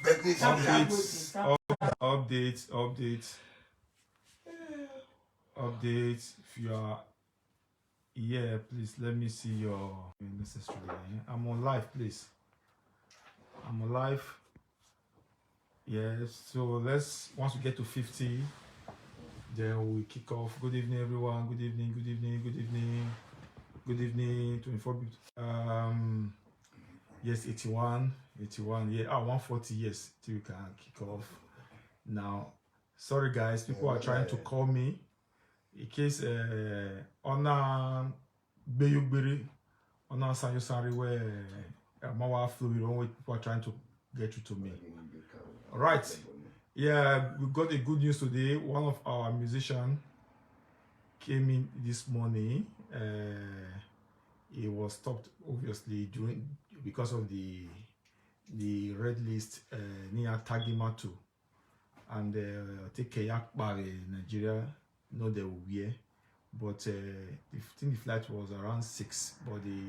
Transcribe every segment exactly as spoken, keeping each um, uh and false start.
Bethany is Tap, tap, late. wait, tap. Update, update, update. If you are here, please let me see your necessarily. Eh? I'm on live, please. I'm on live. Yes. So let's, once we get to fifty, then we kick off. Good evening, everyone. Good evening. Good evening. Good evening. Good evening. Twenty-four. Um. Yes, eighty-one. Eighty-one. Yeah. Ah, one forty. Yes. Till we can kick off. Now, sorry guys, people are trying to call me. In case uh, Ona Beyugbiri, Ona Sanyo Sari, where uh, Mawa Flu, you know, people are trying to get you to me. All right. Yeah, we got a good news today. One of our musician came in this morning. Uh, he was stopped, obviously, during, because of the the red list. Uh, Nia Tagimatu and uh, take Keyakpare, Nigeria, no, they will wear. But uh, the thing, the flight was around six, but the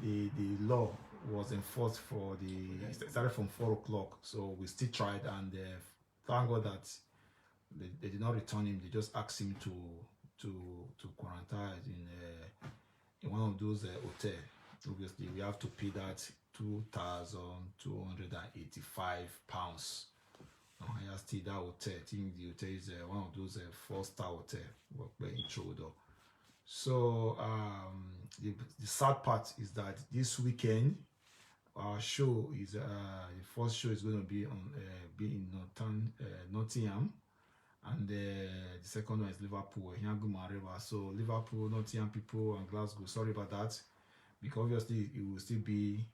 the the law was enforced for the, it started from four o'clock. So we still tried, and uh, thank God that they, they did not return him. They just asked him to to to quarantine in uh, in one of those uh, hotel. Obviously, we have to pay that two thousand two hundred and eighty-five pounds. Uh, I still that hotel. I think the hotel is uh, one of those uh, four star hotel. Work by intro though. So um, the, the sad part is that this weekend our show is uh, the first show is going to be on uh, be in Northern uh, Nottingham, and uh, the second one is Liverpool, Yangu Mareva. So Liverpool, Nottingham people, and Glasgow. Sorry about that, because obviously it will still be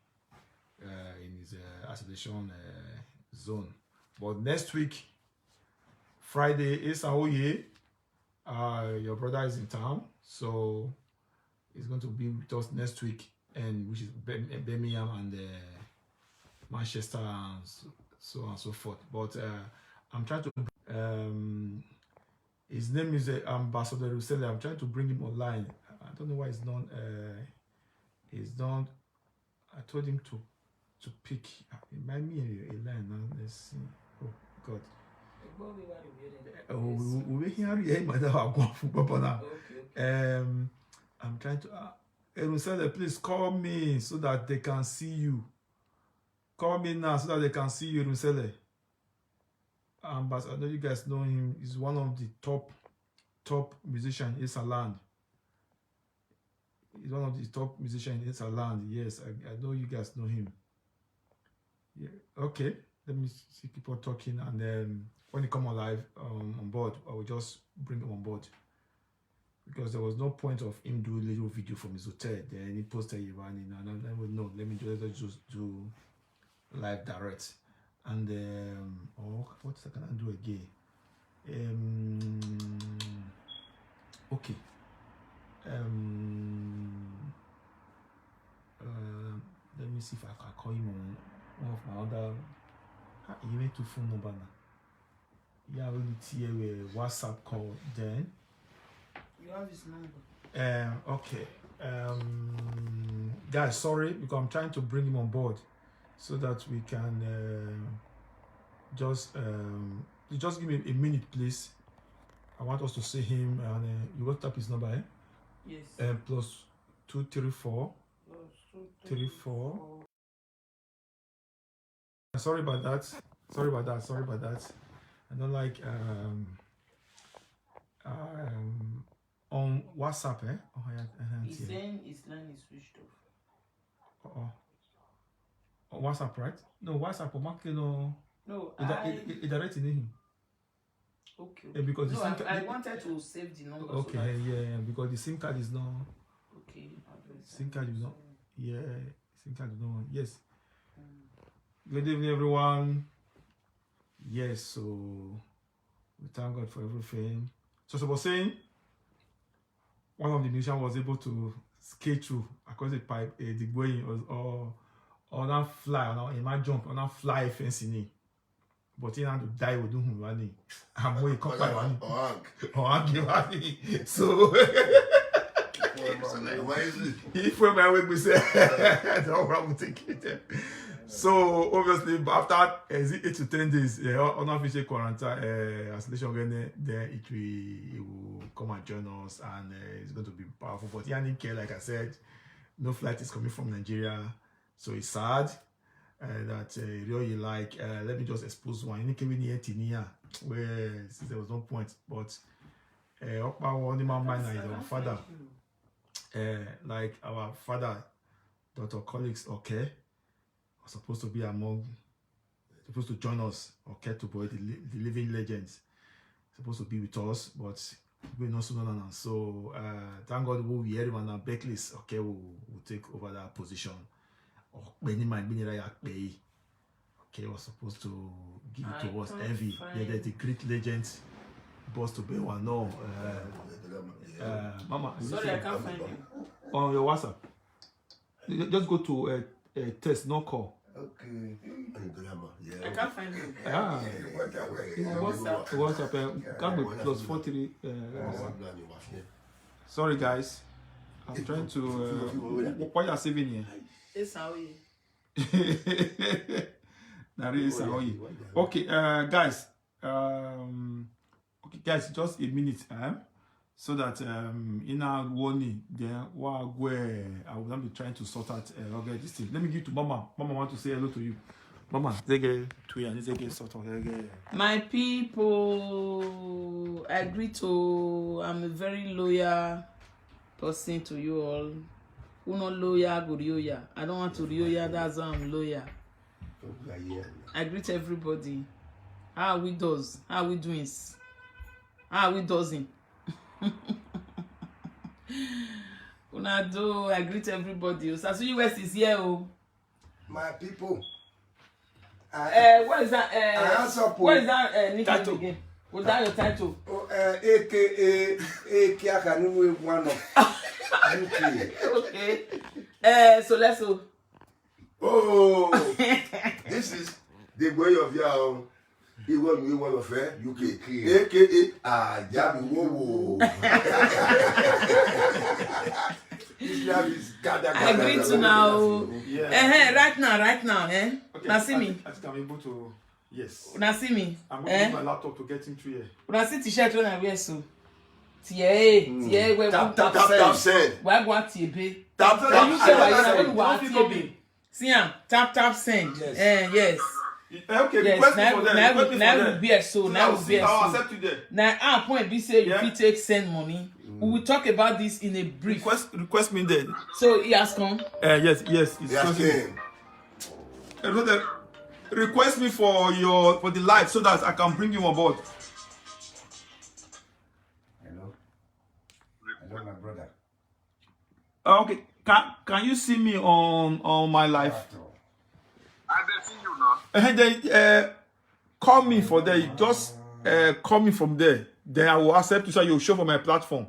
uh, in his uh, isolation uh, zone. But next week, Friday, Esan Oye, uh, your brother is in town, so he's going to be with us next week, and which is Bir- Birmingham and uh, Manchester and so, so on and so forth. But uh, I'm trying to. Um, his name is uh, Ambassador Rusele. I'm trying to bring him online. I don't know why he's not. Uh, he's not. I told him to to pick. Remind me a, a line now. Let's see. Oh God. Ẹ̀gbọ́n mi wà lórí rẹ̀. Oh, we we here. Yeah, my dad. I'm going for Papa now. Okay, okay. Um, I'm trying to. Uh, Erusele, please call me so that they can see you. Call me now so that they can see you, Erusele. Um, but I know you guys know him. He's one of the top, top musician in Saland. He's one of the top musician in Saland. Yes, I, I know you guys know him. Yeah. Okay. Let me see, keep on talking, and then when he come alive um, on board, I will just bring him on board, because there was no point of him doing little video from his hotel. Then he posted he ran in, and I never know. Let me just, let's just do live direct, and um, oh, what can I do again? Um, okay. Um, uh, let me see if I can call him on one of my other. Ah, he went to phone number now. Yeah, we need to hear a WhatsApp call then. You have his number. Um, okay. Um, guys, sorry, because I'm trying to bring him on board so that we can uh, just um, you just give me a minute, please. I want us to see him, and uh, you WhatsApp his number, eh? Yes. Uh, plus two three four Plus two, three four. Sorry about that. Sorry about that. Sorry about that. I don't like um um on WhatsApp, eh? Oh yeah, uh, He's yeah. Saying his line is switched off. Uh-oh. On WhatsApp, right? No, WhatsApp. Omake no. No, It, I. it, it, it directed him. Okay. Yeah, because the No, same I, ca- I the- wanted to save the number. Okay, So that, yeah, yeah, because the SIM card is not. okay. I'll do it. SIM card is not. Yeah, SIM card is not. Yes. Mm. Good evening, everyone. Yes, so we thank God for everything. So, so I was saying, one of the musicians was able to skate through across the pipe, uh, the going or or or that fly, or that, he might jump on that fly fence in it. But he had to die with him running. I'm going to come by one. Ohang. Or hang him running. So, If when my wake, we say, I don't want to take it. So obviously, after, uh, is it eight to ten days, uh, on official quarantine, uh, isolation, then, then it will, it will come and join us, and, uh, it's going to be powerful. But Yannick, like I said, no flight is coming from Nigeria, so it's sad. Uh, that, uh, really, like, uh, let me just expose one. Yannick, we need Tinia, where since there was no point, but, uh, Okpa, one of my mind is our father. Uh, like our father, Doctor Colleagues, okay, was supposed to be among, supposed to join us, okay, to boy the, li- the living legends, supposed to be with us, but we not so now. So, uh, thank God we hear him and Beckless, okay, will will take over that position. Or Benny, my Benny Raya Pay, okay, was supposed to give it to us heavy. Yeah, there's the great legend, boss to be one. No, uh, uh, Mama, you Sorry, I see can't find him. On your WhatsApp. You just go to, uh, uh, test, no call. Okay. And grammar, yeah. I can't find him. Ah. What a way. It's WhatsApp. WhatsApp, uh, Yeah, can't be WhatsApp. Plus four three. Uh, WhatsApp. Sorry, guys. I'm trying to. Uh, wh- wh- why are you saving here? It's how you. That is how you. Okay, uh, guys. Um, okay, guys, just a minute, eh? So that, um, in our warning, then what I will not be trying to sort out, uh, okay, this thing. Let me give to Mama. Mama want to say hello to you. Mama, they get to you and they get sort of, they get. My people, I greet you. I'm a very loyal person to you all. Who not loyal, go loyal. I don't want to loyal, that's why I'm loyal. I greet everybody. How are we does? How are we doing? How are we doing? Una do, I greet everybody. Osasuyi West is here, oh. My people. Uh, what is that? Uh, what is that? Uh, nickname again? Was that your title? Oh, uh, A K A, A K A Kanunu one of U K. Okay. Uh, so let's go. Oh, this is the way of your Iwọ mi, Iwọ lọ fẹ́, U K. U K. A K A Ajami Wowo. This life is gather, I gather, agree to gather, now. Gather. Yeah. Eh, eh, right now, right now, eh? Okay, now see I me. Think, I think I'm able to. Yes. Now see me. I'm going to use my laptop to get him through here. Now see t-shirt when I wear so. T A, T A, where tap, tap, tap, tap, send. Why go out T A B? Tap, tap, send. Why go out T A B? See am, tap tap send. Yes. Eh, yes. Eh, okay, yes, request me for there. Request me for there. Now we be so. Now we be so. I'll accept you there. Now, our point be say you fit take send money. We will talk about this in a brief. Request, request me there. So he has come. Uh, yes, yes, it's coming. Eh, brother, request me for your, for the live so that I can bring you on board. Hello. Hello, my brother. Uh, okay, can can you see me on on my live? I dey see you now. And then uh, call me for there. You just uh, call me from there. Then I will accept you so you show for my platform.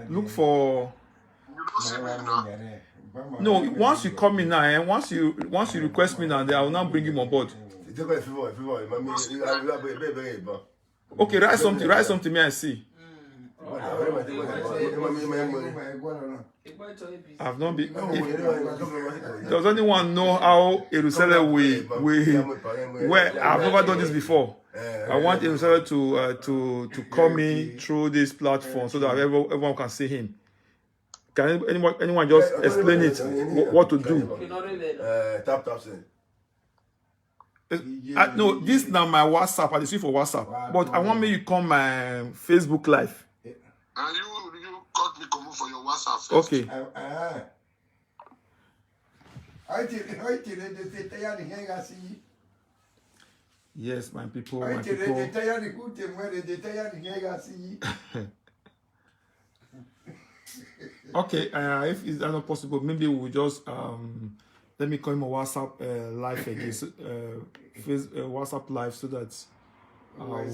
Look for. You don't see me now. No, once you call me now, eh, once you once you request me now, then I will now bring him on board. Okay, write something. Write something. May I see. I've not been. Does anyone know how Erusele we we? Well, I've never done this before. I want Erusele to uh, to to call me through this platform so that everyone, everyone can see him. Can anyone anyone just explain it? What, what to do? Uh, tap tap send. Uh, no, this now my WhatsApp. I dey see for WhatsApp, but I want me you come my Facebook live. And you you cut me comot for your WhatsApp first. Okay. Uh, uh. Yes, my people, my people. Okay, uh, if it's not possible, maybe we'll just um, let me call him a WhatsApp uh, live again, so, uh, face, uh, WhatsApp live, so that uh, I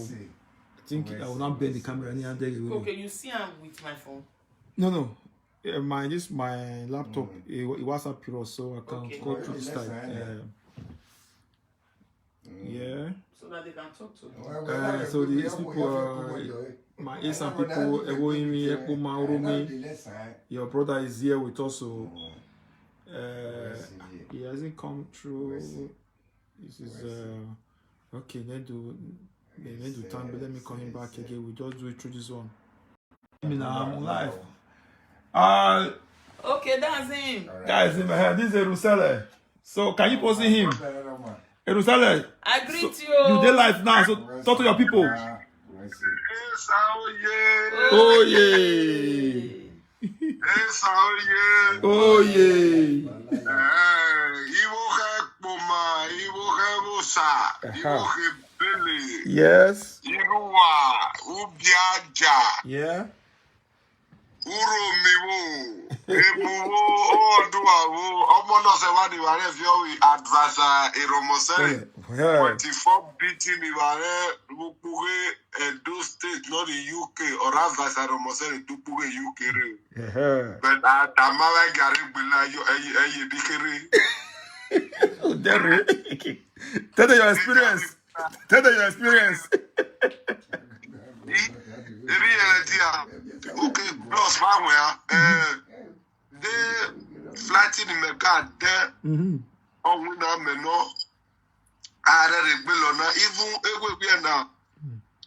think I will not bend the camera any other way. Okay, you see, I'm with my phone. No, no, uh, my this my laptop, it, it WhatsApp Piro, so I can call through Skype. Uh, Yeah. So that they can talk to me. Uh, so these people are my ace and people, Ewohimi, Ekpoma, Oromi. Your brother is here with us, so uh, he hasn't come through. This is uh, okay. Let do let do time, but let me call him back again. We just do it through this one. I mean, I'm live. Uh, Okay, that's him. Guys, in my hand, this is Jerusalem. So can you post him? Jerusalem, I greet you. You dey live now, so talk to your people. Esa oye. Oh yeah. Esa oye. Oh yeah. Eh, Iwo he kpoma, iwo he wosa, iwo he bele, Yes. iruwa, ubiaja, Yeah. uromiwo, ebuwo, oduawo, ọmọ náà ṣe wá ní ìwà rẹ̀ fi ọ̀wì advisor ìrọ̀mọ̀sẹ́rẹ̀. Yeah. Twenty-four beating ìwà rẹ̀ gbogbo Edo State, not the U K, ọ̀rọ̀ advisor ìrọ̀mọ̀sẹ́rẹ̀ gbogbo U K rẹ̀. Yeah. But àtàmáwá gàrí gbìlà yọ ẹyẹ ẹyẹ bí kéré. Jerry, tell them your experience. Tell them your experience. Eri yẹn di a. Okay, plus báwọn ya. Ẹ dé flight ni mẹ̀ká dẹ́ Mm-hmm. ọ̀hún náà mẹ̀ náà. Ààrẹ rẹ̀ gbé lọ náà. Even ewé bí ẹ̀ náà.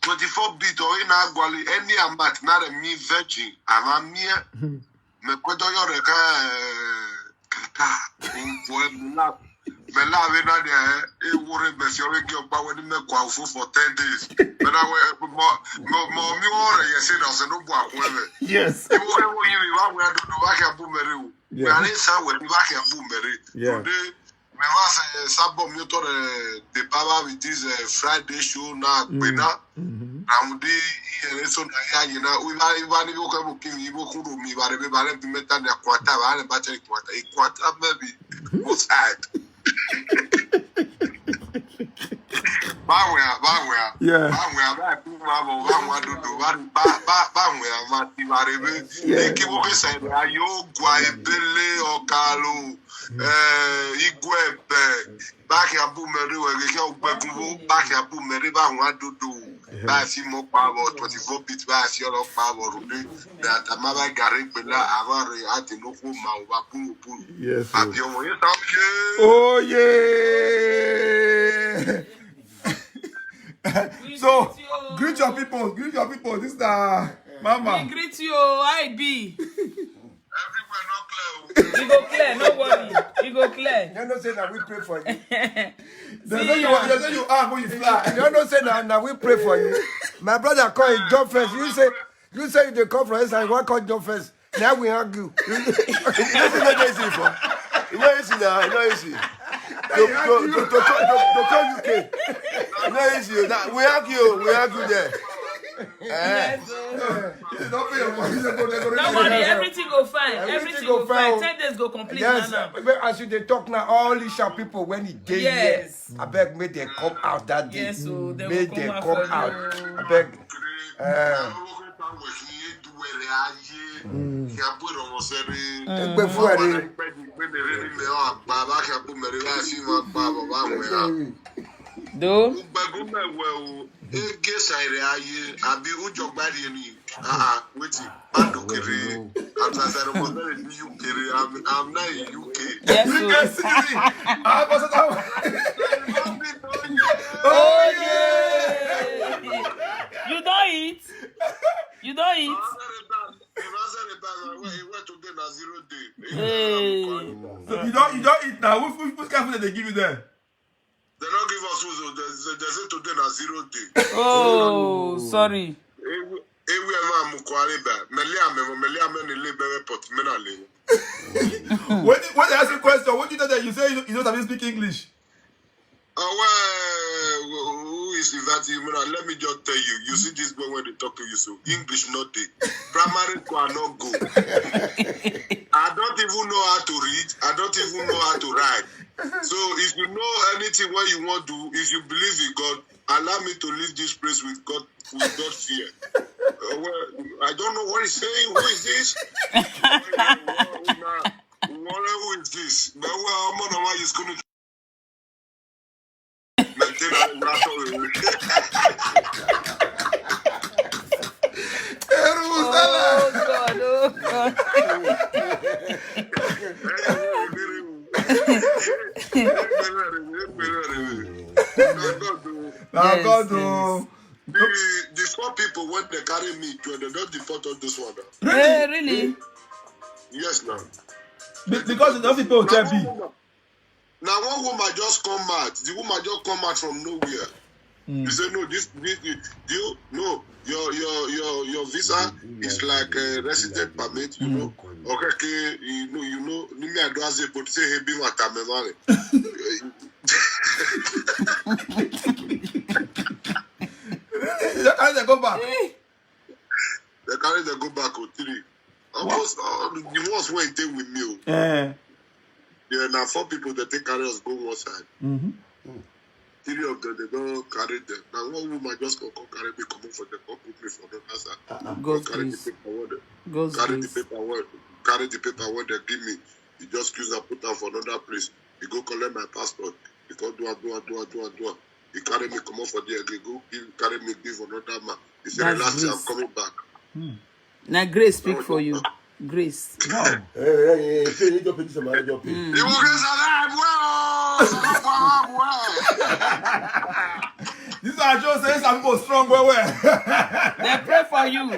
Twenty-four beat ọ̀hún náà gbọ́lé any amount náà rẹ̀ mí virgin. Àmà mí ẹ̀. Mẹ̀kúndọ́yọ̀ rẹ̀ ká kàkà. Òǹkọ̀ ẹ̀ mí náà. Mẹ̀láwé náà ni ẹ̀ ewúrẹ́ mẹ̀sí ọ̀rẹ́ gé ọgbà wẹ́n ní mẹ́kọ̀ọ́ àwòfó for ten days. Mẹ̀láwé mọ̀ mọ̀ mí wọ́n rẹ̀ yẹ sí ní ọ̀sẹ̀ ló bu àkúrẹ́ mẹ́. Yes. Ìwọ kẹ́ wọ́n yìí mi wá wẹ́ dúdú wá kẹ́ bú mẹ́rẹ́ o. Yeah. Mẹ́ àlẹ́ sá wẹ́ ní wá kẹ́ bú mẹ́rẹ́. Yeah. Today mẹ́ wá sẹ́ sábọ̀ mi tọ́ rẹ̀ the power with this uh, Friday show náà gbé náà. Mm-hmm. Ramudi yẹrẹ sọ náà yá yìí náà. Ìwà ìwà ni yóò kẹ́ bù kí mi ìwọ kúrò mi ìwà rẹ̀ bí balẹ̀ bí mẹ́ta ní àkùrọ̀tà ìwà rẹ̀ bá tẹ̀ ìkùrọ̀tà ìkùrọ̀tà mẹ́bi. Most high. Báwo ya, báwo ya. Yeah. Báwo ya, báwo ya, kú máa bọ̀, báwo ya dòdò, báwo báwo ya, máa ti máa rẹ bẹ́ẹ̀. Ní kí wọ́n kí sẹ́yìn, a yóò gba ebélé ọ̀ka ló, igwe ẹ̀bẹ̀, báàkì abúmẹ̀rí wẹ̀, kí wọ́n gbẹ́gun bó, báàkì abúmẹ̀rí báwo ya dòdò. Báyìí fi mọ́ pa bọ̀, twenty-four bit, báyìí fi ọ̀rọ̀ pa bọ̀, ròdé. Dàtà má bá gàrí gbẹ̀lá, àwọn rẹ̀ á ti lóko màá wà búrúbúrú. Yes. Àbí ọmọ yẹn sá ń ṣe. Oh yeah. So greet your people, greet your people. This is the mama. We greet you, I B. Everywhere not clear. You go clear, no worry. You go clear. You know say that we pray for you. They say you, they say you are who you fly. You know say that now we pray for you. My brother call him John first. You say you say you dey come from inside. One call John first. Now we hug you. You know say no dey easy for. You know easy now. You know easy. To to to to to to to come U K. You know easy. Now we hug you. We hug you there. Eh. Don't pay your money. They go, they go Don't worry, everything go fine. Everything Everything go go fine. fine. Ten days go complete Yes, now. But as you dey talk now, all Isha people when he dey Yes. here, I beg make they come out that day. Yes, so they Make will they come come out out. for you. I beg. Uh, Ìyàbọ̀ ìrọ̀mọ̀sẹ́rẹ́. Egbe fuere. Gbẹ̀dẹ̀rẹ́ ni mẹ́wàá àgbà bá kí abúmẹ̀rí láì fi máa pa bàbá àwọn ẹ̀rá. Do. Gbẹ̀gùn mẹ́wẹ̀ o, ege ṣàìrẹ̀ ayé, àbí ó jọ gbárí ẹni. Ah, ah, wetin? Má dòkèrè. Àtàtà ìrọ̀mọ̀sẹ́rẹ́ ní U K rẹ̀, I'm, I'm not in U K. Yes, You so. Can see. I was at Oh yeah. You don't eat. You don't eat. If I said it back, he went to dinner zero day. Hey. So you don't you don't eat now. Which, which, which kind of food they give you there? They don't give us food. They, they, they say today na zero day. Oh, sorry. Ewu ẹ̀ máa mú kọ́ àríbà. Mẹ̀lẹ́ àmì ẹ̀mọ́, mẹ̀lẹ́ àmì ẹ̀ni lé bẹ̀rẹ̀ pọ̀t mí náà lé. When when they ask you question, what do you tell them? You say you, you don't have to speak English. Uh, well, who is inviting you? Now, let me just tell you. You see this boy when they talk to you, so English not dey. Primary school I not go. I don't even know how to read. I don't even know how to write. So if you know anything what you want to do, if you believe in God, allow me to leave this place with God, with God fear. Uh, well, I don't know what he's saying. Who is this? Who is this? But well, I'm on the one is coming. Maintain That's all. Eru Musala. Oh God, oh God. Very, very, very, very, very, very. Na Yes, God yes. o. The, the four people when they carry me join, they don't deport all this one. Now. Eh, really? Yes, now. Be- Because you don't fit pay hotel bill. Now one woman just come out. The woman just come out from nowhere. You say no, this, this, this you no, your your your your visa is like a resident permit. You know, okay, okay, you know, you know. Nimi adwaze, but say hey, be what I'm married. You carry them go back. They carry them go back on three. Almost uh, the ones where they with me. Oh. Eh. Yeah, now four people that they carry us go one side. Mm-hmm. Three of them, they don't carry them. Now one woman just go, go carry me, come up for the come put me for the other side. God's Carry the grace. Paperwork. God's Carry the grace. Paperwork. Carry the paperwork they give me. You just use and put am for another place. You go collect my passport. You go do a do a do a do a do a. You carry me come up for there. You go give carry me give another man. You say That's relax, I'm grace. Coming back. Na grace speak for you. Grace. Wow. Eh, eh, eh, pay, you just pay this man, just pay. You will get alive well. This are just say some people strong well well. They pray for you.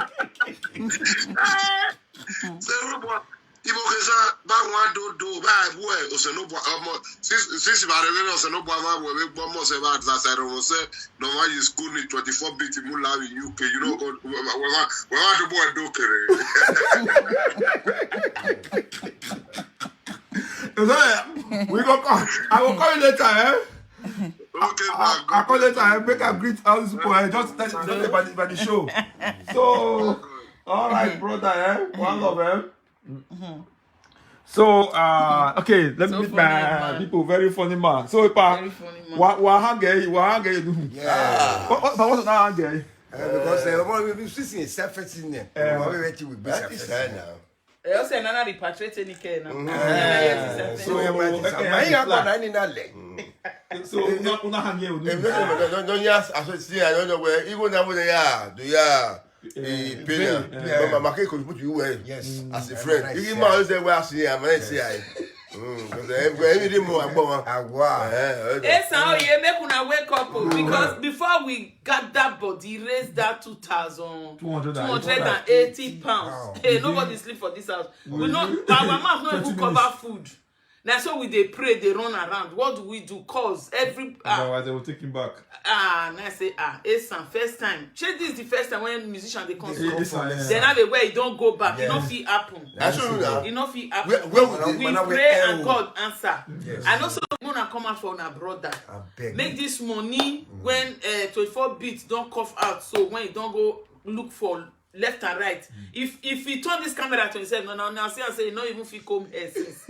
Say, "Robo, Ibo Kesa, ba wa do do, ba boy, o se no bo omo, since since ba re o se no bo ma bo be bo mo se ba za se ro se, no ma you school ni twenty-four bit mu la in U K, you know, go we wa we wa we wa do boy do kere." We go call. I will call you later, eh? Okay, I, I call later. I make a greet all these people. I just tell you by the, by the show. So, all right, brother, eh? One love, eh? So, uh, okay, let me So meet funny, my man. People. Very funny man. So, Ipa, Very funny man. Wa wa hang eh, wa hang eh, do. Yeah. What what what na hang eh? Eh, because eh, one of the six in self in there. Eh. One way to be That is self fair in. Now. They also another repatriate any care now. Mm. Yes, So it's yeah, So, man, it's okay, my yeah, yeah, plan. But I need that leg. So una una hang eh, do. If not, don't don't just as I see, I don't know where. Even that way, yeah, do yeah. Eh, pay pay, now. yeah. But my market could put you well. Yes. As a Very friend. nice, Even yeah. my say where I see, I'm not say I. Mm, because every day more I go on. Agua. Eh, Yes, oh yeah, make una wake up oh, because before we gather body, raise that two thousand, Two hundred and two hundred and eighty pounds. Pounds. Hey, nobody sleep for this house. We know our mouth not even cover food. Now so we dey pray, they run around. What do we do? Cause every ah, Otherwise, they will take him back. Ah, and I say ah, Esan, first time. Check this the first time when musician they come. Yes, sir, yes, Then sir. I be where it don't go back. It not Yes. fit happen. That's true now. It not fit happen. Where, where would We Man, man, pray eh, and oh. God answer. Yes. I know so gonna come out for our brother. I beg. Make this money when uh, twenty-four bits don't cough out. So when you don't go look for left and right. If if he turn this camera to himself, no, no, now see I say he not even feel come here since.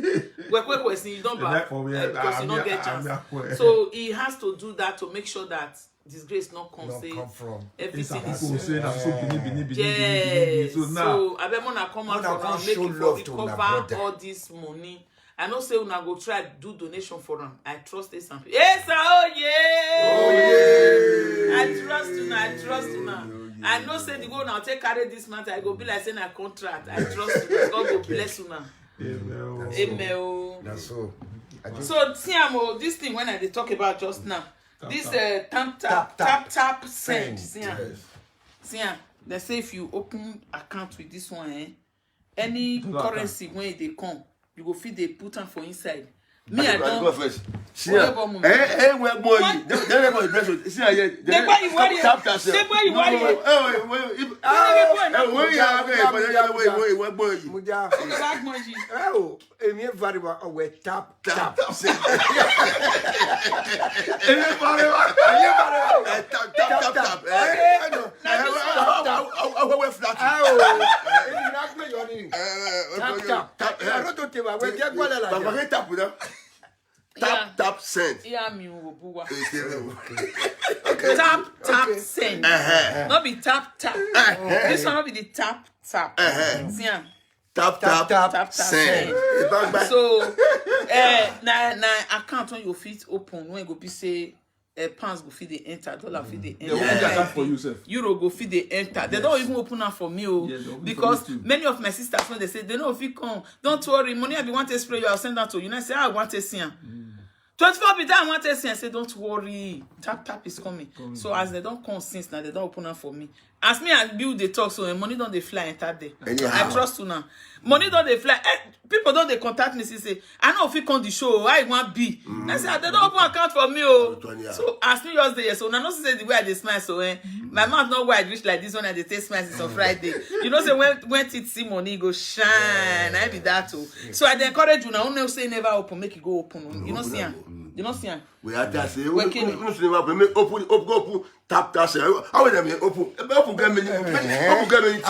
Well, well, well, since you don't And back that for me, uh, because I- you I- don't get I- chance. I- I- So he has to do that to make sure that disgrace not come. Not Say come from. It's a everything is people say I'm so bini bini bini bini. Yes. So now, So I bet Mona come out Mona for now. come Make show it for love to una recover brother. All this money. I know say una go try do donation for am. I trust this and yes, oh yeah. I trust una. I trust una. I know say the go now take carry this matter. I go be like say na contract. I trust una. God go bless una. Amen. Amen. Oh. That's so. I just So see am oh, this thing when I dey talk about just now. This uh, tap tap tap tap send. See am. Yes. See am. They say if you open account with this one, eh, any Dollar currency when they come, you go fit they put am for inside. Me I Go don't. First. See, Oye, eh, bomu. Eh, eh, where boy? Don't don't let go. See, yeah. They buy you worry. Tap tap. They buy you worry. No, eh, eh, eh, Sorry, boy, eh, no. eh, where you are, where you are, where you are, where you are, where you are. Muja. Black monkey. Oh, emi very well. Oh, we tap Tap tap. tap. Say, Amen, forever. eh, tap tap tap tap. Eh, I know. Now this one. How how how how we flat. Oh, emi na pe your name. Eh, eh, Tap eh, tap. tap. I don't take my way. Get gwala like Baba, that. get tap now. Yeah. Tap tap send. Yeah, me obuwa. Okay. Tap tap send. Eh, Not be tap tap. This one not be the tap tap. Eh. See am. Tap Tap, tap tap, send. send. Bang bang. So eh na na account when you fit open when go be say uh, pounds go fit dey enter, dollar fit dey enter. They open their account for you, sef. Euro go fit dey enter. They don't even open am for me, oh, because many of my sisters, when they say they no fit come, don't worry, money I be want to spray you, I'll send that to you. And I say, "Ah, I want to see am." Twenty-four be that I want to see. I say, "Don't worry, tap tap is coming." So as they don't come since now, they don't open am for me. As me and Bill they talk, so eh, money don't they fly enter there. Anyhow. I trust you now. Money don't they fly. Eh, people don't they contact me, say, "I know if you come the show, I want be." I say, "Ah, they don't open account for me, oh." So as New Year's Day, so now not say the way I dey smile, so eh, my mouth not wide reach like this when I dey take smile since on Friday. You know, say when when it see money go shine, I be that too. So I dey encourage you now. Who know say never open, make it go open. You know see am. You know see am. We are there say, who no say never open, make open, open, go open. Tap tap say, how will dem open? Open get many, open get many things.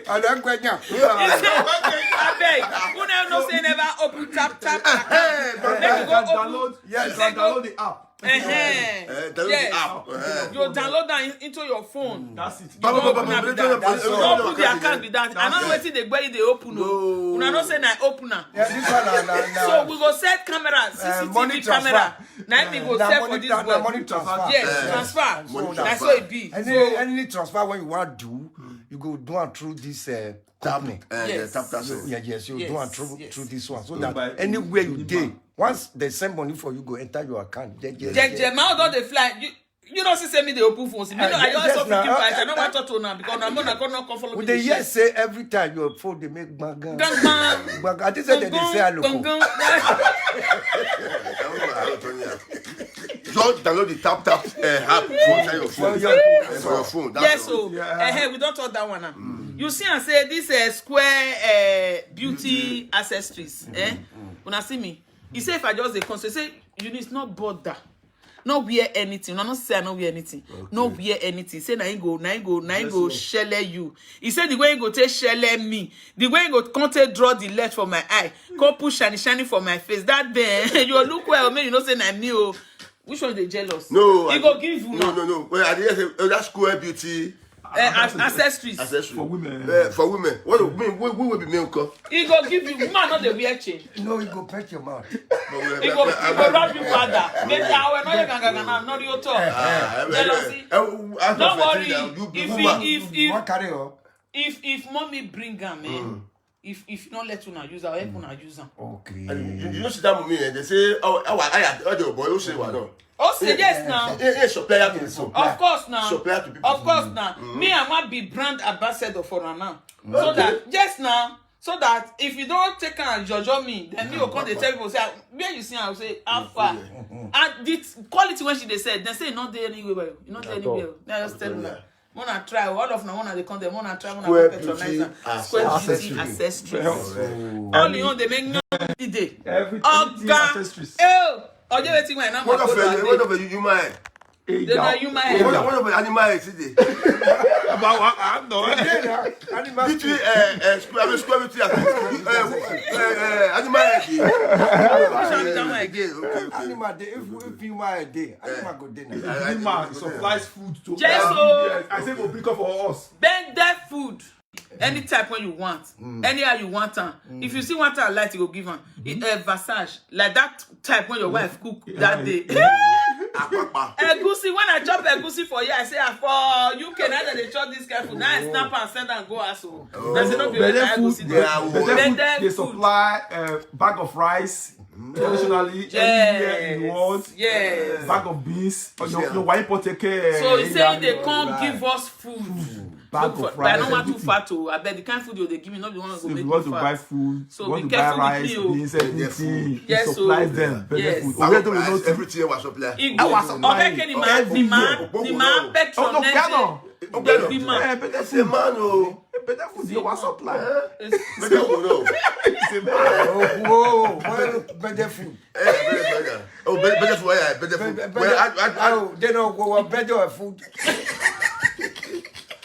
I don't quit now. Abeg, who never know say never open tap tap account? Make you go open. Yes, download the app. Uh-huh. Yes. App. Uh-huh. You download that in- into your phone. That's it. You don't open am be that. You don't put the account be that. I know wetin dey gberi dey open o. Una know say na open am. Yeah, this one na na na. So we go set camera, C C T V camera. Na im we go set for this boy. Money transfer. Yes, transfer. So na so e be. Any any transfer when you want do, you go do am through this uh, company. Tap tap tap. Yeah, yes, you do am through through this one so that anywhere you dey, once they send money for you, go enter your account. Yeah, yeah, Jeje, my own don dey fly. You you know see say me dey open phone. Me no, I just open the price. I no want to talk to una because una more na come not come follow me. We dey hear say every time your phone dey make gbanga. Gangan. Gbanga. I think say they dey say aloko. Gangan. Just download the tap tap uh, app for inside your phone. For your phone. Eh, for your phone. That's Yes, all. so eh, we don talk that one now. You see, I say this uh, square uh, beauty accessories. Eh, una see me. He say if I just dey come, so he say you need not bother. No wear anything. No, no say I no wear anything. No wear anything. Say na him go, na him go, na him go shele you. He say the way he go take shele me, the way he go come take draw the light for my eye, come push shiny shiny for my face. That day you go look well, make you know say na me o. Which one dey jealous? No, He I- go give you No, now. no, no. Well, I did say oh, that's square beauty Uh, accessories. accessory For women. Uh, for women. What do we we we will be male call? He go give you. Woman no dey wear chain. No, you go pet your mouth. He go he go rub you father. Maybe I will not even ganga now. Not your talk. Jealousy. No worry. If he, if if What carry up? If if mommy bring am, eh, if if not let una use am, help una use am. Okay. And you, you know see that movie, eh? They say, oh, oh, I, I, oh, the boy, who say what? No. Oh, say yes now. Eh, eh, supplier to so. Of course now. Supplier to people. Of course now. Me, I want be brand ambassador for her now. So that yes now. So that if you don't take and jojo me, then me will come dey tell people say ah, where you see am, I will say how far. And the t- quality when she dey sell, they say not there anywhere. Well, you not there anywhere. Well. Now I just tell you that. Wanna try all of now. Wanna they come there. Wanna try. Wanna Square patronize beauty am. Square beauty Accessory. Accessories. All you know they make no day. Everything Oga. Accessories. Oh, oje wetin wey na What go of do a that what day. Of a human? Hey, They na down. human What head. Of, what of an animal head today? About what? I know. Animal Between uh, uh, square, I mean, square between uh, uh, uh, animal head. Which one be that one again? Again, okay, okay. Animal dey if if human head dey, animal go dey na. I- I- Animal supplies food to Yes, every oh. year. I say go pick up for us. Bend that food. Any type when you want, anyhow you want am. If you see one time light, you go give am. Eh, eh, Versace, like that type when your wife cook that day. Akpakpa. Egusi, when I chop egusi for here, I say ah, for U K now that they chop this kind food. Now I snap and send and go aso. I say no be Better like food. egusi. Yeah, Dey- well, Better Bend food. that They food. Supply uh, bag of rice. Traditionally, every year in the world, Yes. Bag of beans. Or your, Yeah. your wife take care. So he say Yeah. they can't give us food. Bag Look for- of But I rice. don't want too fat o. I bet the kind food you dey give me, not the one wey go So if make you want me to fat. buy food, So you want be to buy careful with rice, me o. beans, Better everything. food. Yes, Supplies o. them. Better Yes. food. Bag Oye of to rice, know. Everything was supplier. Igwe Our to supply Obekeni ma every the ma year. the ma Oh, no, patronizing Ghana. the the It's a man. Man, oh. Better food. Our supply. Better food, oh. Oh, oh, oh, better food. Eh, better, better. Oh, better, better food. Yeah, better food. Better, Well, I, I, I, oh, they don't go well, better food.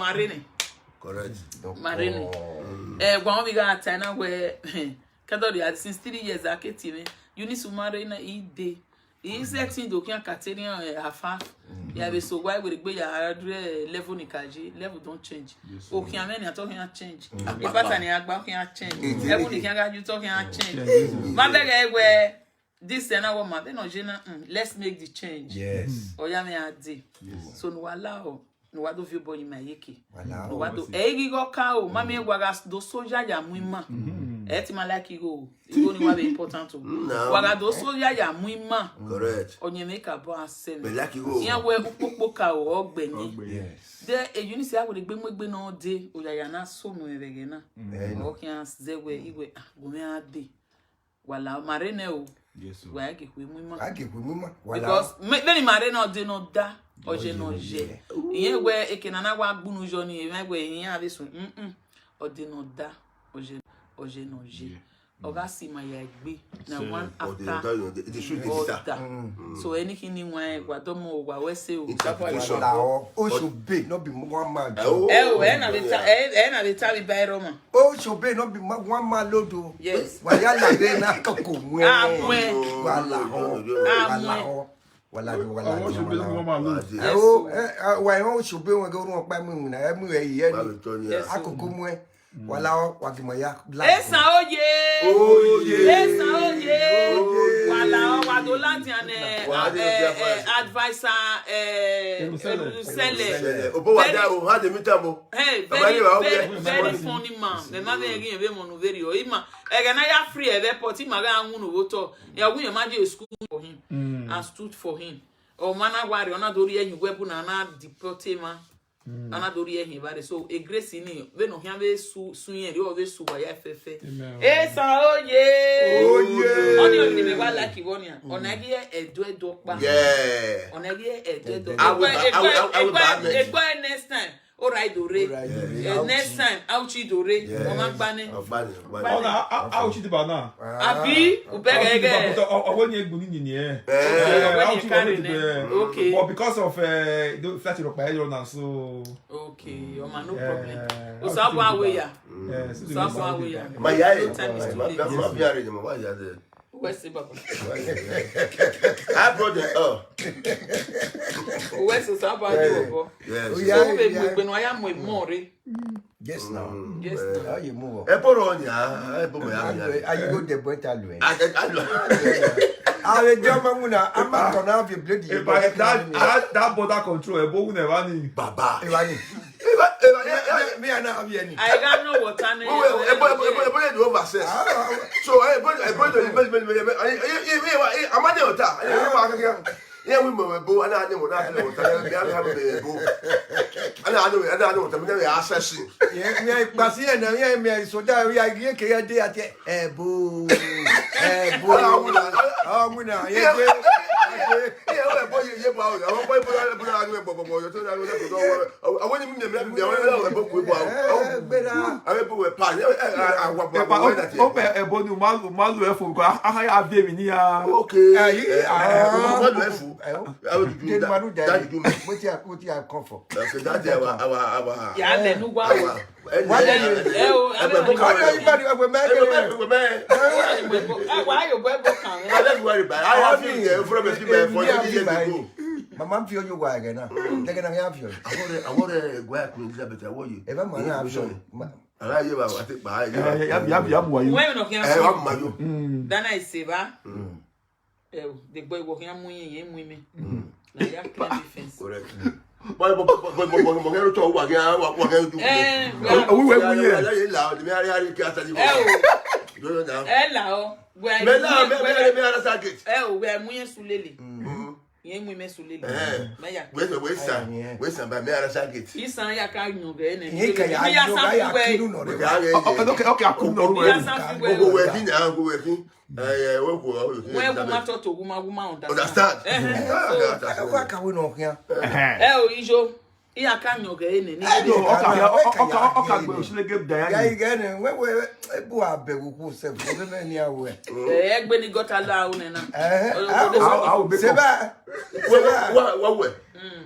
Marine. Correct. Marine. Eh, one we got China where Kadori had since three years I can't even. You need to marry na e day. He is acting do can Katerian half half. Yeah, be so why would be ya level nikaji? Level don't change. Okay, I mean, I talking change. The pattern ya back can change. Level ni can you talking change. My beg where this and our man, no jena. Let's make the change. Yes. Oya me adi. So no allow. No wa do view boy in my yeke. Wala. No wa do. Eh, you go cow. Mami, waga do soja ya muima. Eh, ti ma like you go. You go ni wa be important o. Waga do soja ya muima. Correct. Onye make a bo asem. Be like you go. Yan we ukpokpo ka o ogbeni. Yes. De e unisi a wo de gbe mo gbe na de. Oya ya na so mo ere na. Eh, no. O ki an ze we iwe. Ah, go me ade. Wala mare ne o. Yes, sir. Wa ke kwe muima. A ke kwe muima. Wala. Because me- many mare na de no da. Oje no je. Iye we eke na na wa gbunu jo ni e we iye ave sun. Mm. Ode no da. Oje oje no je. Oga si ma ya gbe. Na one Or they after don't know. They should be sister. Other. So anything ni wa wa do mo wa we se o. Interpretation. Wala o. O should be, not be one man. Oh. Eh o, eh na the time, eh eh, na the time by Roma. O should be, not be ma- one man load o. Yes. Wala ya la de na koko mu. Ah, mu. Wala o. Ah, Wala mu. O. Wala de wala Àwọn de oṣù bẹ́ẹ̀ ni wọ́n wala. Máa lò. Eh, o, eh, eh, wa o should be wọn go run pa mu na e mu e ye Bá ni. mi tọ́ ni Yes. à. Akoko mu e. Wala o wa ki mo ya. Esa oye. Oye. Esa oye. Oye. Wa Ala wa do lati an eh, Wa de eh, advisor. Eh, advisor eh Erusele. Erusele. Eh, Obo wa da o ha de mi tamo. Hey, Baba very, ni wa very, oge. Very funny man. Me ma very, very mo no very o. Ima, e ga na ya free e be put ima ga anu no woto. Ya wi ma je school for him and stood for him. O mana wari ona dori e yin webu na na deport ma. Ana dori e yin bare. So e grace ni we no hia we su su yen ri o we su wa ya fefe. Amen. E sa oye. Oye. Oni oni me wa like wonia. Ona gi e edo edo pa. Yeah. Ona gi e edo edo. I will- I will- I will- I will buy Egba next time. All right, dore. Alright, Eh, Dore. Next time, Auchi dore. Yeah. Oma gbane. Agbani, Ọ agbani. na auchi dị ba na. Abi ubegege. Ọwọ nye gbuni nini eh. Eh, Ọwọ nye Auchi kari dị ne. ba. Okay. But because of uh, the flat rock by na so. Okay, oma no Yeah. problem. Osabu awe ya. Yes. Osabu awe ya. Ma ya e. No time is too Ma late. ma bi are ni mo wa ya de. Where's the baba? I brought it up. Where's Osabu awe? Yes. Oh, yeah. So we be gbe no ya mo mo re. Yes now. Yes. Now. How you move? E poro nya, e bo mo ya ya. Are you go the boy talu? I can I know. Awe jama muna ama kona fi bledi. If I, that, that, that border control, ebo who never need. Baba. Iwani. Eba eba ya ya. Me ana abi ani. I got no water. Ebo ebo ebo ebo do overseas. So eh ebo ebo do ebo ebo ebo. Amade ota. Ebo akaka. Ye wi mo ebo ana ani mo na ani mo ta. Ya ya ebo. Ana ani ana ani mo ta. Me ya assassin. Yeah, me I pass here now. Yeah, me I so that we are here ke ya dey at ebo. Ebo. Ah, muna. Yeah, yeah. Epa, o pe ebo ni ma ma lu e fo ko. Aha ya be mi ni ya. Okay. Ah, yeah. What do you do? Then manu That you do me. What you what you come for? Okay, that's our our our. Ya le nu gwa. Our. Why don't you- Eh o. Why don't you body of a man? Eh, why you go go kan? I don't worry about it. I have you there from a few for you years ago. Mama feel you why again now. They're gonna have you. I want to I want to go back to Elizabeth. I want you. If I'm gonna have you. Ara ye ba wa ti pa ye. Ya ya ya mu wa yi. When you no can Eh, wa ma yo. Dana iseba. Eh, the boy walking am mu yin yin mu mi. Na ya clear the fence. Correct. Boy boy boy boy boy boy boy to wa ga wa wa ga du. Eh, Owi we mu ye. Ya la o mi ari ari ki asa ni. Eh o. Yo yo na. Eh la o. We Me la me me me ara sa gate. Eh o, we mu yin sulele. Yin mu me sulele. Eh. Me ya. We we sa. We sa ba me ara sa gate. Isan ya ka nyo ge ne. Ni ka ya yo ga ya kinu no We re. ga re. Okay, okay, okay, I couldn't know. Ya sa fi Go go we. we ki na go we ki. Eh eh we ko o. We kuma to to kuma kuma understand. Understand? Eh, eh, so, Ka ka we no here. Eh o ijo. Iya ka nyo ge ne ni. Yo, okay, okay, okay, okay, we should get Ya there. Igene we we ebu abeguku se fo me ni awe. Eh, egbe ni gota la o ne na. Eh. How how be Seba. Wa wa wa we.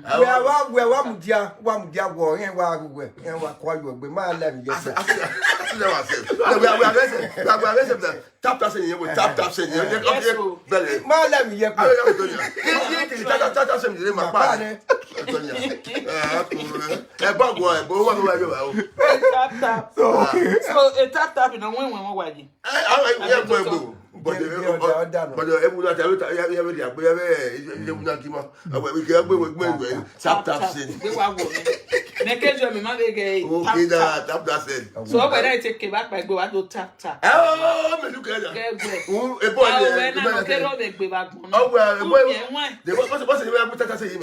We wa we wa mudia wa mudia wo yen wa we yen wa kwa yo gbe ma le mi ye. Tap tap send. Tap tap send. Yes, o. Bẹ̀rẹ̀. Ma le mi ye pe. Tap tap send. Ẹ bá gbọ́ ẹ̀ bó wà lọ́wọ́ ẹ̀ bá o. Tap tap. So a tap tap na when when wa ye. Àwọn ìwé ẹ̀gbọ́n ẹ̀gbọ́n. Bọ̀dọ̀ ẹ̀bùn náà tẹ̀lé ẹ̀bùn náà kí mọ́. Àwọn ìwé ẹ̀gbọ́n ẹ̀gbọ́n ẹ̀gbọ́n tap tap send. Gbe wa wo mi. Me ke jo mi ma be ge. Okay, that tap that send. So o be na take ke ba pa gbe wa do tap tap. Ẹ ọ́ mẹ́lú kẹ́lá. Ke gbe. Ebo Ah, ni we na no ke ro be gbe ba gbon. Ọwọ́ ẹ̀ Ku bọ́ mi e won. They want to say we have tap that send.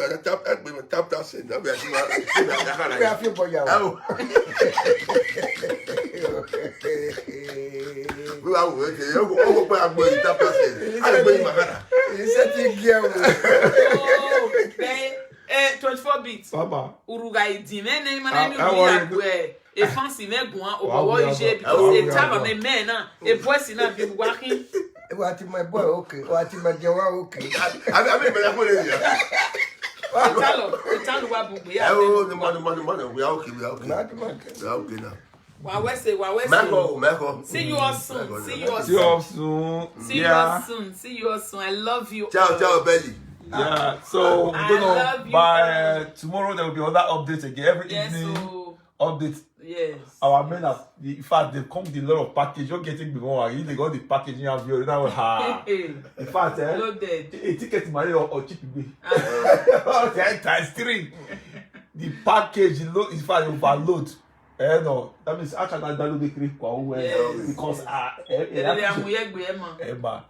Tap that send. That we are doing tap that send. That we are doing. We are feel for you. Oh. We are waiting. Oh, oh, oh, oh, tap that send. I go in my car. He said he gear. Oh, be eh twenty-four bits. Baba. Uruga idin me ne ma na Ah, ni ah, uruga worry. Gbe. E fancy me gun o Wow, wo yeah, ise but- because wow, e yeah, taba but- me me na. E boy si na bi wa kin. What my boy? Okay. What my girl? Okay. I mean, I mean, I put it here. Italo, Italo wa bu gbe ya. Oh, the money, money, money. We are okay. We are okay. Mad man. We are okay now. Wa we say, wa we say. Michael, Michael. See you all soon. See you all See you all soon. soon. See you Yeah. all soon. See you all soon. I love you. Ciao, ciao, Belly. Yeah. So I you know love you by all. uh, tomorrow there will be other updates again every Yes, evening. so update. Yes. Our men have, in fact, they come with a lot of package. You're getting the one, you they got the package you have here. Now, ha. Hey, In fact, eh, loaded. A ticket money or, or cheap way. Ah, Okay, times three. The package, you load, in fact, you overload. Eh, no, that means actually that download the creep kwa well Yes. Because uh, eh, eh, Erere that is- amuyegbe, Emma. Emma.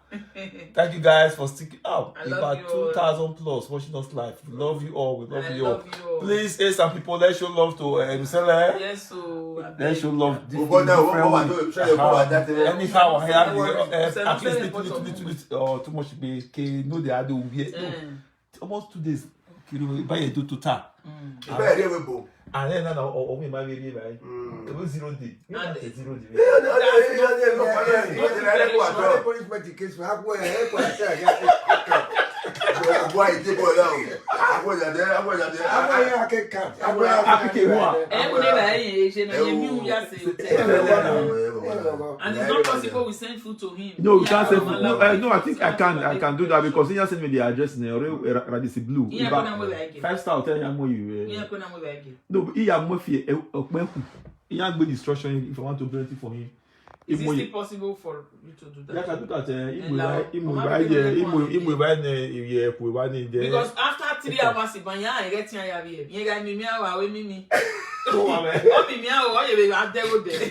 Thank you guys for sticking up. I love About you all. two thousand plus watching us live. We love you all. We love I you all. Love you all. Please, hey, some people, let's show love to uh, Rusele. Yes, so I Let's beg. show love. This Ogbon now, different what, what, way. what, what, what, what, Uh-huh. that, uh, Anyhow, I have What, uh, Rusele, at least Rusele, little, little, what, little, little, or too much be K. No, they are the weird. No, Eh, almost two days. Kiri buy a do to ta. mm. Ìbéèrè rẹ̀ wẹ̀ bò. And then now, oh, oh, my baby, right? Mm. It was zero day. You And have a zero day. Yeah, no, no, yeah, yeah, yeah, yeah, yeah, yeah, yeah, yeah, yeah. Police medication, I go ahead, I go ahead. Boy, take all down. I go there, I go there. I go ahead, I can count. I go ahead. Apike wa. Eh, we never, eh, eh, ṣe na yemi u ya se hotel. And it's not possible we send food to him. No, we can't say Yeah, food. No, uh, no, I think I can. I can do that because he just sent me the address in Radisi Blue. Yeah, About go and wait again. Five star hotel. I'm you. Yeah, Uh, go and wait again. No, but he have more fear. Okpeku. He have good instruction if I want to do anything for him. Is If it we- still possible for you to do Yeah, I that? can do that. Uh, if And we now, buy, if we Mama buy, Biko yeah, dey if come we, and if we dey- buy, uh, yeah, if we buy, uh, Because after three hours, if I get here, yeah, yeah, yeah, me, me, I will, me, me. Oh, man. Oh, me, me, I will, oh, yeah, baby, I'm there with them.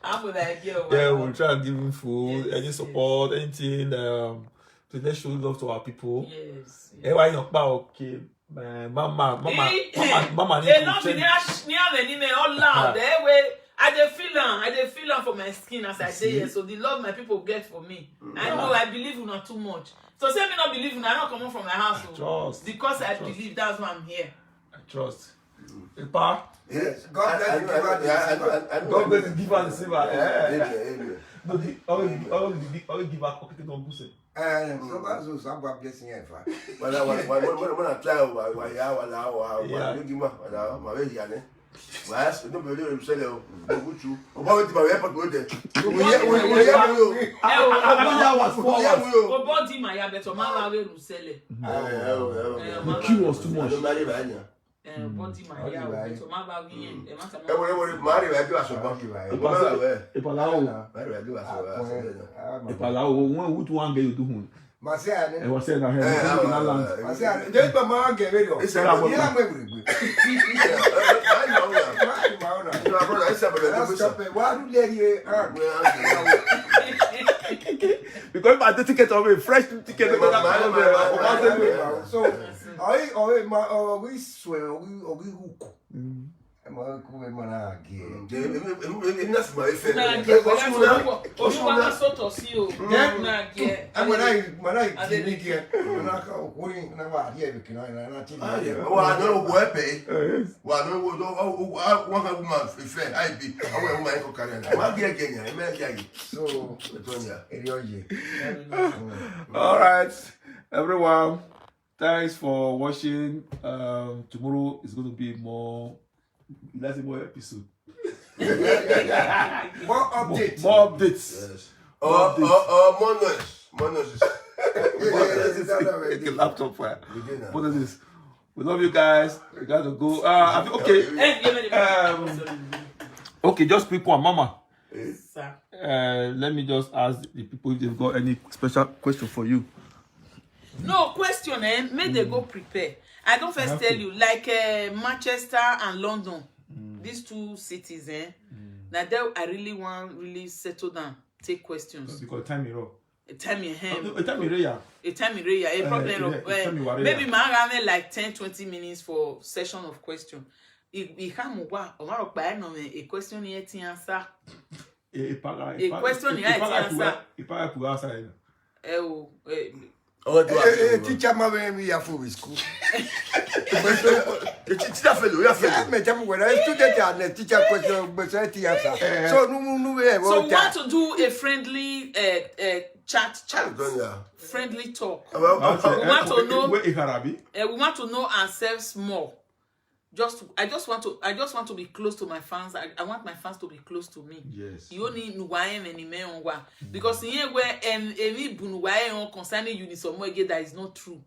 I'm with that girl. Yeah, we'll try and give him food, Yes, any yes. Support, anything. Um, please let's show love to our people. Yes. Eh, why not? Okay. Uh, mama, mama, Eh, mama, mama, need They to love me. change. They are sh- near me, me all loud. Ah. Eh, wait. I dey feel am. I dey feel am for my skin as I See? dey here. So the love my people get for me, I Yeah. know. I believe una too much. So say me not believe una, I not come from my house. Oh. Trust. Because I Trust. Believe, that's why I'm here. I trust. Epa. Yes, God bless the giver and the receiver. God bless the giver and the receiver. Eh. Amen, amen. No, the always, always, always give her pocket on pussy. Eh, so that's so some God bless you, in fact. Wala, wala, wala, wala, wala, try, wala, wala, wala, wala, wala, Yeah. wala, give me, wala, wala, wala, yeah, ne? Wala, no, but you sell it, oh, no, good too. Oh, but wait, but we have to go there. We hear, we, we hear you. Eh, oh, I don't know what We hear for. You. Oh, body my, yeah, better my, I will sell it. Eh, eh, eh, eh. The queue was too much. No, marry, right, yeah. Eh, body my, yeah, Body better my, I will win. Eh, matter Eh, whatever, marry, right, you are so bad. Body my, Marry, right. Epalawo. Marry, right, you are so bad. Epalawo. When would one get you do hun? Masiane. Ẹ wọ́n sẹ́yìn náà Eh, ẹ̀ ah, ẹ̀ land. Masiane. They don't mind get rid of. It's You a know, we will. It's a brother. It's a brother. Stop it. Why do they here? Ah, Because if I do ticket of a fresh ticket, Yeah, of that man, kind of, man, uh, man, of man, that man, kind man. of- So, oh, oh, my, oh, we swear, oh, we, oh, we hook. Mm. Ẹ máa kú, ẹ máa náà gé ẹ. Èmi náà sì máa ń fẹ́. Una get, whether to who, who wan sort of see you. Una get. Ẹ máa náà, máa náà Adé gé ní gé. Máa náà ká òkú ní, náà wà á yẹ ìbìkì náà, náà ti Wà á náà wọ ẹ̀bẹ̀. Wà á náà wọ wọn ká wọ́n máa fẹ́ àìbí. Àwọn ẹ̀wọ̀n máa ń kọ́ kárí ẹ̀. Wọ́n á gé ẹ̀gẹ̀ yẹn, ẹ̀ mẹ́rin gé àyè. So, Ètò ìyá. èrè ọyẹ. All right, everyone. Thanks for watching. Um, tomorrow is going to be more. Let's say more episode. More update. More updates. Yes. Or, or, or more noise. More noise. More noise. Take a laptop fire. We did that. What is this? We love you guys. We got to go. Uh, have you, okay. Eh, give me the Um, okay, just quick one, Mama. Sir. Uh, let me just ask the people if they've got any special question for you. No question, eh? Make they go prepare. I don't first tell you, like uh, Manchester and London, these two cities, eh? Now there I really want really settle down, take questions. Because time is up. A time in him. A time is real. A time in real. A Uh, problem. yeah, Of, a time in uh, Warrior. Maybe my around like ten, twenty minutes for session of question. If if I'm wa, or my by no a question yet answer. A, a para, A question yet answer. A para to answer. Eh, oh, eh, Ọwọ́ tí wàá Eh, eh, fi teacher ma bẹ mi ya fún mi school. Ètí tí a fẹ́ lò, yà fẹ́ Yeah, lò. me tell me when I student and the teacher question, but I teacher answer. So no, no, no, we so we want to do a friendly uh, uh, chat, chat, Done, yeah. friendly talk. Àwọn We want to know. Wait, Iharabi. Uh, we want to know ourselves more. Just, I just want to, I just want to be close to my fans. I, I want my fans to be close to me. Yes. You only know why I'm any man wa because in here where and any bunu why on concerning you some more get that is not true.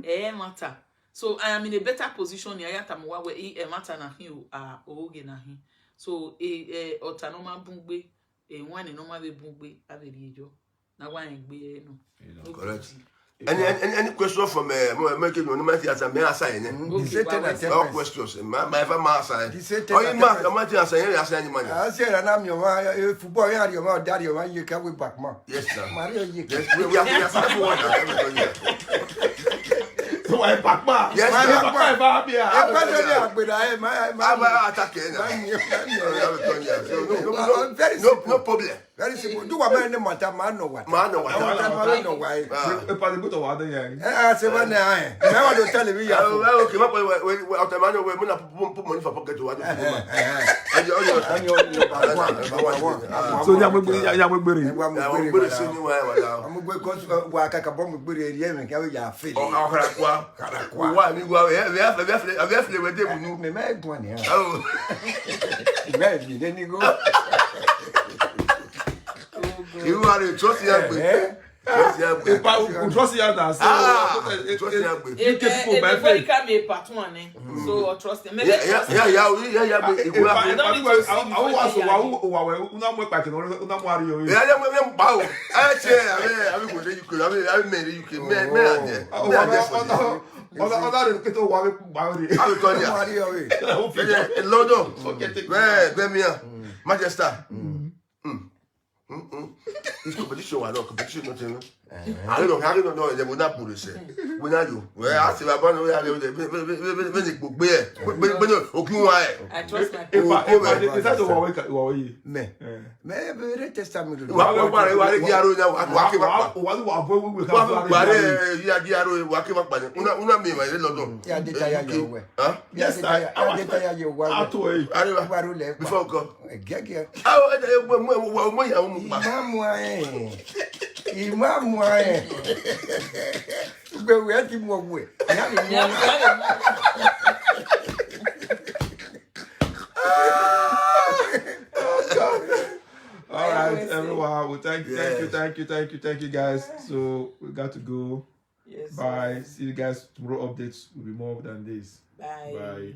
Eh matter. So I am in a better position. Yaya Tamuwa where he a matter na him o, ah, oge na him. So e, eh, ota no man bungbe, e one no man be bungbe, a very jo. Na one egbe no. No Correct. big Any, any any question from uh, make you know my theater me answer any. The same thing I tell All person. Questions. My my ever my answer. The same thing Oh, I you tell must, I might answer any answer any man. I say that I'm your man. If football, you are your man, daddy, your man, you can win back, man. Yes, sir. Mario, you Yes, we we have we have one. So why Papa? Yes, Why sir. Papa? Papa Bia. Everybody are good. I am. I am. I'm a attack here now. I am. Oh, yeah, we turn here. So no, no, Uh, no, very no, simple. No problem. Very simple. Do what man in the matter, man know what. Man know what. I want that man know why. Ah. Epa de buto wa de yan. Eh, I say what now? I want to tell you. Ah, well, okay, my boy, well, well, after man, well, when I put put money for pocket to what. And you, and you, So ya mo gbere ya mo gbere. Yeah, I'm going to see you. Well, I'm going to go to work. I can bomb gbere here. Me can we ya feel. Oh, oh, karakwa. Karakwa. Wa mi wa we we we we we we we de bunu. Me me go ni. Oh, Me me ni go. You are a trust your way. Trust your way. Epa, o trust ya na so. Ah, trust your way. You can go my If friend. Can be part one, eh? So I trust them. Maybe Yeah, yeah, trust yeah, yeah, yeah, yeah, yeah. Epa, epa, I was so wa wa wa una mo pa ke no una mo ari yo. Yeah, yeah, yeah, yeah, wow. I say, I mean, I mean, go to U K. I mean, I mean, U K. Me, me, I did. Me, I did for this. Ona ona re ke to wa we pa re. I will tell you. Mario, we. Yeah, London. Okay, take Where, Birmingham, Manchester. Mm. Mm-mm. This competition was not competition, not even. I don't know, I don't know, they will not put it. When are you? Well, I say, I don't know, they will, they will, they will, they will, they will, they will, they will, they will, I trust my Epa, Oh, epa, de ta to wa we ka wa we. Me. Me be re test me. Wa wa wa wa di aro na wa wa ke wa. Wa wa bo we Wa ka. wa re ya di aro wa ke wa pa. Una una me ma le London. Ya de ta ya yo we. Huh? Yes, I. Ya de ta ya yo we. Ato e. Are ba. Wa ru le. Before ko. Gege. Ah, o de mo mo mo ya mo pa. Imamu ae. Imamu ae. Gbe we ti mo we. Ya ni mo. All right, Yes. Everyone. Well, thank you, thank you, Yes. Thank you, thank you, thank you, guys. So we got to go. Yes. Bye. See you guys tomorrow. Updates will be more than this. Bye. Bye.